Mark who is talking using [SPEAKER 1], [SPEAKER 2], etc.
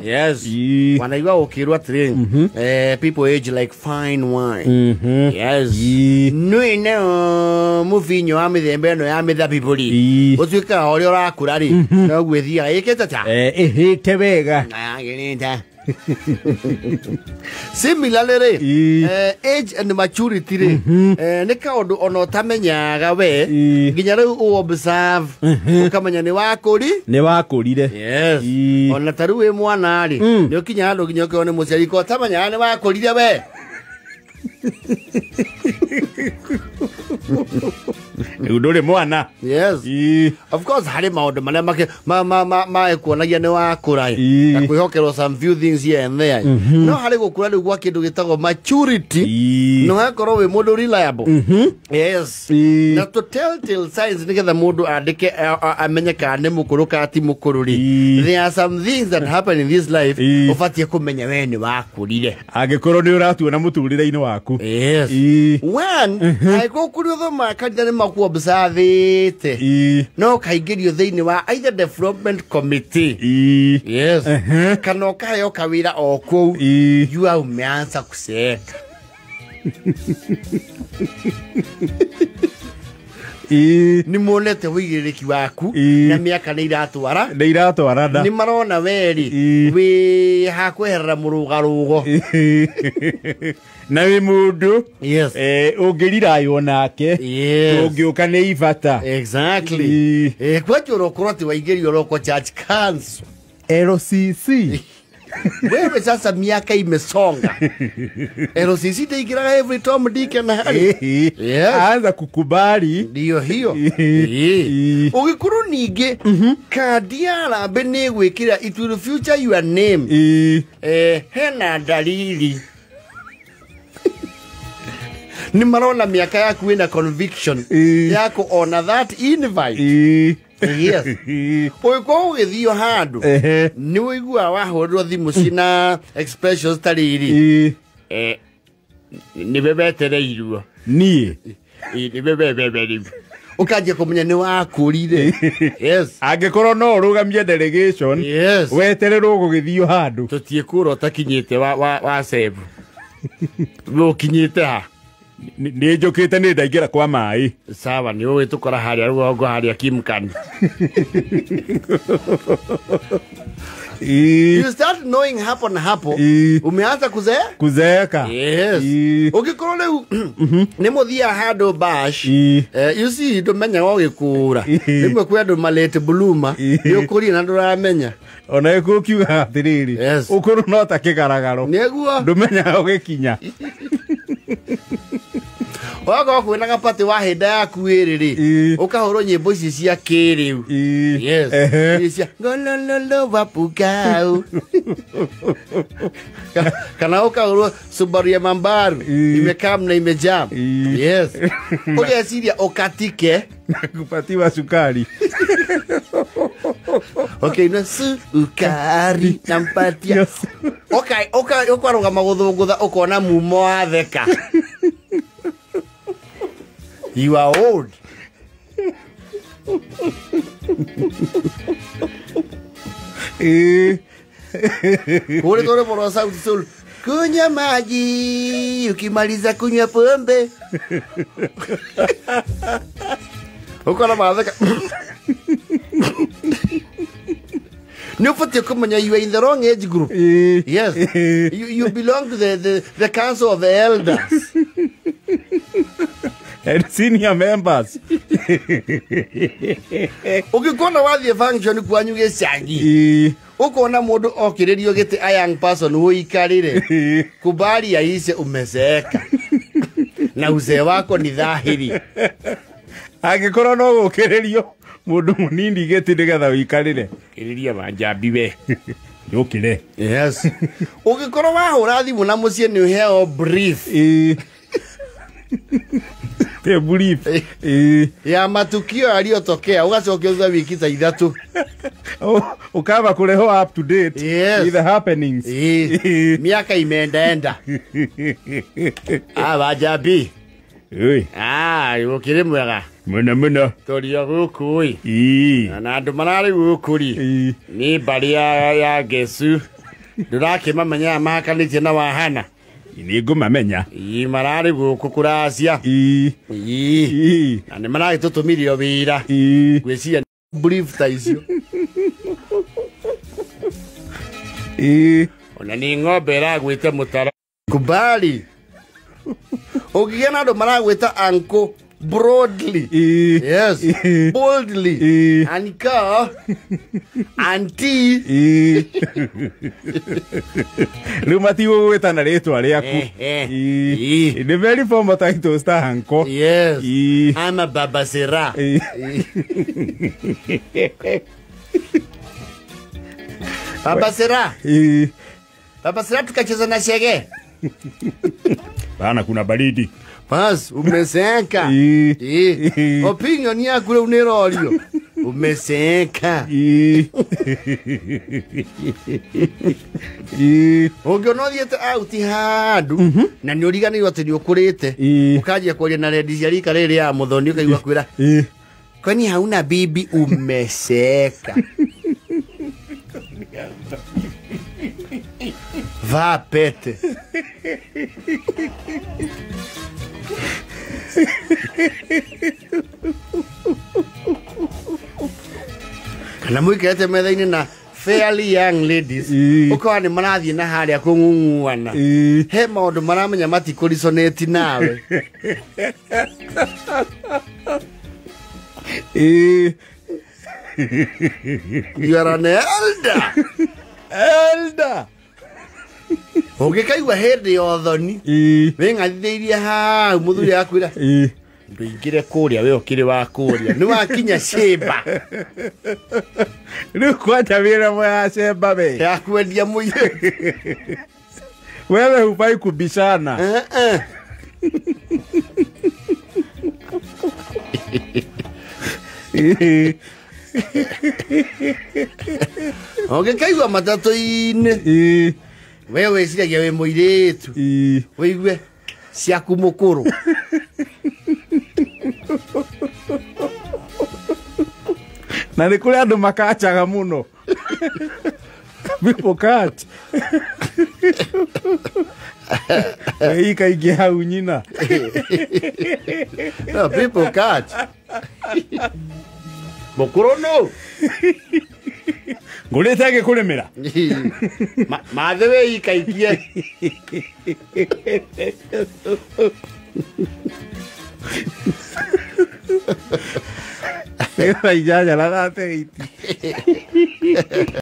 [SPEAKER 1] Yes.
[SPEAKER 2] Ii.
[SPEAKER 1] Wanaigua ũkĩrwo atĩrĩ, people age like fine wine. Yes.
[SPEAKER 2] Ii.
[SPEAKER 1] Nĩ nayo mũvinyo wa mĩthemba ĩno ya mĩthabibũ rĩ,
[SPEAKER 2] Ii.
[SPEAKER 1] ũtuĩkaga ũrĩa ũrakũra rĩ, noguo ĩthiaga ĩkĩte ta
[SPEAKER 2] Ĩhĩte wega.
[SPEAKER 1] Nayagĩrĩte. Similarly rĩ,
[SPEAKER 2] Ii.
[SPEAKER 1] age and maturity rĩ, nĩ kaũndũ ona ũtamenyaga we
[SPEAKER 2] Ii.
[SPEAKER 1] nginya rĩu ũ observe ũkamenya nĩ wakũri.
[SPEAKER 2] Nĩ wakũrire.
[SPEAKER 1] Yes.
[SPEAKER 2] Ii.
[SPEAKER 1] Ona ta rĩu wĩ mwana rĩ, nĩ ũkinya handũ nginya ũkerwo nĩ mũciari ko ũtamenyaga nĩ wakũrire we.
[SPEAKER 2] Rĩu ndũrĩ mwana.
[SPEAKER 1] Yes.
[SPEAKER 2] Ii.
[SPEAKER 1] Of course harĩ maũndũ marĩa makuonagia nĩ wakũra
[SPEAKER 2] Ii.
[SPEAKER 1] na kwĩhokerwo some few things here and there, no harĩ gũkũra rĩu gwa kĩndũ gĩtagwo maturity,
[SPEAKER 2] Ii.
[SPEAKER 1] no hakorwo wĩ mũndũ reliable. Yes.
[SPEAKER 2] Ii.
[SPEAKER 1] Na to telltale signs nĩgetha mũndũ andĩke amenye kana nĩ mũkũrũ kana ti mũkũrũ rĩ,
[SPEAKER 2] Ii.
[SPEAKER 1] there are some things that happen in this life
[SPEAKER 2] Ii.
[SPEAKER 1] ũbatiĩ kũmenya we nĩ wakũrire.
[SPEAKER 2] Angĩkorwo nĩ ũratuona mũtũrĩre-inĩ waku.
[SPEAKER 1] Yes.
[SPEAKER 2] Ii.
[SPEAKER 1] One, angĩkorwo kũrĩ ũthomaga kanitha nĩ makuobservĩte,
[SPEAKER 2] Ii.
[SPEAKER 1] no ũkaingĩrio thĩinĩ wa either development committee.
[SPEAKER 2] Ii.
[SPEAKER 1] Yes. Kana ũkaheo kawĩra o kũu.
[SPEAKER 2] Ii.
[SPEAKER 1] Jua umeanza kuseeka.
[SPEAKER 2] Ii.
[SPEAKER 1] Nĩ monete wĩigĩrĩrĩki waku
[SPEAKER 2] Ii.
[SPEAKER 1] na mĩaka nĩ iratwara,
[SPEAKER 2] Nĩ iratwarana.
[SPEAKER 1] nĩ marona werĩ
[SPEAKER 2] Ii.
[SPEAKER 1] wĩ hakweherera mũrũgarũgo.
[SPEAKER 2] Na wĩ mũndũ
[SPEAKER 1] Yes.
[SPEAKER 2] ũngĩriraywo nake.
[SPEAKER 1] Yes.
[SPEAKER 2] Ũngĩũka nĩ ibata.
[SPEAKER 1] Exactly.
[SPEAKER 2] Ii.
[SPEAKER 1] Kwanjũra ũkorwo atĩ waingĩrio local church council.
[SPEAKER 2] LCC.
[SPEAKER 1] Wewe sasa miaka imesonga, LCC ndaingĩraga every Tom, Dick and Harry. Yes.
[SPEAKER 2] Anza kukubali.
[SPEAKER 1] Ndiyo hiyo.
[SPEAKER 2] Ii.
[SPEAKER 1] Ii. Ũgĩkorwo ningĩ kandi ya harambĩ nĩ ĩgwĩkĩra, it will feature your name.
[SPEAKER 2] Ii.
[SPEAKER 1] Hena dalili nĩ marona mĩaka yaku ĩna conviction
[SPEAKER 2] Ii.
[SPEAKER 1] yaku ona that invite.
[SPEAKER 2] Ii.
[SPEAKER 1] Yes. Ũgĩkorwo ũgĩthio handũ,
[SPEAKER 2] Ehe.
[SPEAKER 1] nĩ ũiguaga wahũrĩrwo thimũ cina expressions ta rĩrĩ,
[SPEAKER 2] Ii.
[SPEAKER 1] Nĩwe wetereirwo.
[SPEAKER 2] Niĩ.
[SPEAKER 1] Ĩ, nĩwe wewewe rĩu ũkanjia kũmenya nĩ wakũrire. Yes.
[SPEAKER 2] Angĩkorwo no ũrũgamie delegation,
[SPEAKER 1] Yes.
[SPEAKER 2] wetererwo gũgĩthio handũ.
[SPEAKER 1] Tũtiĩkũra ũtakinyĩte wa sevu ũkinyĩte ha.
[SPEAKER 2] Nĩ njũkĩte, nĩ ndaingĩra kwa maĩ.
[SPEAKER 1] Sawa, nĩ ũĩ tũkora harĩa rũgongo harĩa Kimkani.
[SPEAKER 2] Ii.
[SPEAKER 1] You start knowing hapo na hapo
[SPEAKER 2] Ii.
[SPEAKER 1] umeanza kuzea.
[SPEAKER 2] Kuzeeka.
[SPEAKER 1] Yes.
[SPEAKER 2] Ii.
[SPEAKER 1] Ũngĩkorwo rĩu nĩ mũthiaga handũ bash,
[SPEAKER 2] Ii.
[SPEAKER 1] you see, ndũmenyaga ũgĩkũra.
[SPEAKER 2] Ii.
[SPEAKER 1] Rĩmwe kwĩ andũ malate bloomer.
[SPEAKER 2] Ii.
[SPEAKER 1] Nĩ ũkũrire na ndũramenya.
[SPEAKER 2] Ona ĩkũkiuga atĩrĩrĩ,
[SPEAKER 1] Yes.
[SPEAKER 2] ũkũrũ no ta kĩgaragaro,
[SPEAKER 1] Nĩguo.
[SPEAKER 2] ndũmenyaga ũgĩkinya.
[SPEAKER 1] Wakorwo kwĩna gapatĩ wa hĩnda yaku ĩrĩ rĩ,
[SPEAKER 2] Ii.
[SPEAKER 1] ũkahũrwo nyĩmbo ici cia kĩrĩu.
[SPEAKER 2] Ii.
[SPEAKER 1] Yes.
[SPEAKER 2] Ehe.
[SPEAKER 1] Ici cia ngolololo wapukau, kana ũkahũrwo Subaru ya mambaru
[SPEAKER 2] Ii.
[SPEAKER 1] imekam na imejam.
[SPEAKER 2] Ii.
[SPEAKER 1] Yes, ũgeciria ũkatike.
[SPEAKER 2] Kupatiwa sukari.
[SPEAKER 1] Ũkĩinua sukari nampatia.
[SPEAKER 2] Yes.
[SPEAKER 1] Ũkarũgama gũthũngũtha ũkona mumo watheka. You are old.
[SPEAKER 2] Ii.
[SPEAKER 1] Kule tore rwĩmbo rwa Sauti Sol, kunywa maji ukimaliza kunywa pombe, ũkona matheka. Nĩ ũbatiĩ kũmenya you are in the wrong age group.
[SPEAKER 2] Ii.
[SPEAKER 1] Yes. You belong to the council of the elders
[SPEAKER 2] And senior members.
[SPEAKER 1] Ũngĩkona wathiĩ function kwanyu gĩcagi,
[SPEAKER 2] Ii.
[SPEAKER 1] ũkona mũndũ okĩrĩrio gĩtĩ, a young person, ũikarĩre,
[SPEAKER 2] Ii.
[SPEAKER 1] kubali aishe umezeeka na uzee wako ni dhahiri.
[SPEAKER 2] Angĩkorwo no gũkĩrĩrio mũndũ mũnini gĩtĩ nĩgetha ũikarĩre,
[SPEAKER 1] kĩrĩria manjambi we.
[SPEAKER 2] Yũkĩre.
[SPEAKER 1] Yes. Ũngĩkorwo wahũra thimũ na mũciĩ nĩ ũheo brief
[SPEAKER 2] Ii. The brief. Ii.
[SPEAKER 1] ya matukio yaliyotokea, ũgacokio thutha wiki ta 3.
[SPEAKER 2] Ũkamba kũrehwo up to date
[SPEAKER 1] Yes.
[SPEAKER 2] with the happenings.
[SPEAKER 1] Ĩĩ.
[SPEAKER 2] Ii.
[SPEAKER 1] Miaka imeendaenda. Ah, wanjambi.
[SPEAKER 2] Oi.
[SPEAKER 1] Ah, gũkĩrĩ mwega.
[SPEAKER 2] Mũno mũno.
[SPEAKER 1] Tũrio gũkũ ĩ.
[SPEAKER 2] Ii.
[SPEAKER 1] Na andũ mararĩ gũkũ ri.
[SPEAKER 2] Ii.
[SPEAKER 1] Nĩ mbarĩ ya Ngecu. Ndũrakĩmamenya mahakanĩtie na Wahana.
[SPEAKER 2] Nĩ ngũmamenya.
[SPEAKER 1] Ii mararĩ gũkũ kũracia.
[SPEAKER 2] Ii.
[SPEAKER 1] Ii.
[SPEAKER 2] Ii.
[SPEAKER 1] Na nĩ maragĩtũtũmirio wĩra.
[SPEAKER 2] Ii.
[SPEAKER 1] Ngwĩciria brief ta icio.
[SPEAKER 2] Ii.
[SPEAKER 1] Ona nĩ ng'ombe ĩragwĩte mũtaro. Kubali. Ũngĩgĩa na andũ maragwĩta uncle broadly.
[SPEAKER 2] Ii.
[SPEAKER 1] Yes.
[SPEAKER 2] Ii.
[SPEAKER 1] Boldly.
[SPEAKER 2] Ii.
[SPEAKER 1] Anka. Auntie.
[SPEAKER 2] Ii. Rĩu matigũgwĩta na rĩtwa rĩaku.
[SPEAKER 1] Ii.
[SPEAKER 2] Ii. Nĩ very formal titles ta uncle.
[SPEAKER 1] Yes.
[SPEAKER 2] Ii.
[SPEAKER 1] I'm a Baba Sera.
[SPEAKER 2] Ii.
[SPEAKER 1] Baba Sera.
[SPEAKER 2] Ii.
[SPEAKER 1] Baba Sera tukacheza na shege.
[SPEAKER 2] Bana kuna baridi.
[SPEAKER 1] Bas, umezeeka.
[SPEAKER 2] Ii.
[SPEAKER 1] Ii. Opinion yaku rĩu nĩ ĩrorio. Umezeeka.
[SPEAKER 2] Ii. Ii.
[SPEAKER 1] Ũngĩona ũthiĩte out handũ na nĩ ũriganĩirwo atĩ nĩ ũkũrĩte,
[SPEAKER 2] Ii.
[SPEAKER 1] ũkanjia kwaria na rendi cia rika rĩrĩ ya mũthoni ũkaigua kwĩra
[SPEAKER 2] Ii.
[SPEAKER 1] kwani hauna bibi? Umezeeka. Vaa pete. Kana mũikarĩte metha-inĩ na fairly young ladies,
[SPEAKER 2] Ii.
[SPEAKER 1] ũkona nĩ marathiĩ na harĩa kũng'ung'uana.
[SPEAKER 2] Ii.
[SPEAKER 1] He maũndũ maramenya matikũrisonĩti nawe.
[SPEAKER 2] Ii.
[SPEAKER 1] You are an elder.
[SPEAKER 2] Elder.
[SPEAKER 1] Ũngĩkaigua hĩndĩ ya ũthoni
[SPEAKER 2] Ii.
[SPEAKER 1] wĩng'athithĩirie hau mũthuri akwĩra
[SPEAKER 2] Ii.
[SPEAKER 1] ndũingĩre kũrĩa we ũkĩrĩ wa kũrĩa nĩ wakinya cĩmba
[SPEAKER 2] Rĩu kwanja wĩra mwe ya cemba we.
[SPEAKER 1] ya kwendia mũirĩtu.
[SPEAKER 2] Wewe hufai kubishana.
[SPEAKER 1] Eh, eh.
[SPEAKER 2] Ii.
[SPEAKER 1] Ũngĩkaigua matatũ-inĩ
[SPEAKER 2] Ii.
[SPEAKER 1] we wĩciragia wĩ mũirĩtu
[SPEAKER 2] Ii.
[SPEAKER 1] wĩigue ciaku mũkũrũ.
[SPEAKER 2] Na nĩ kũrĩ andũ makachaga mũno. People catch. Wei kaingĩ hau nyina.
[SPEAKER 1] No, people catch. Mũkũrũ nũ?
[SPEAKER 2] Ngũrĩte ngĩkũrĩmĩra.
[SPEAKER 1] Mathe wĩikaikie.
[SPEAKER 2] Nĩgetha inyanya na 38.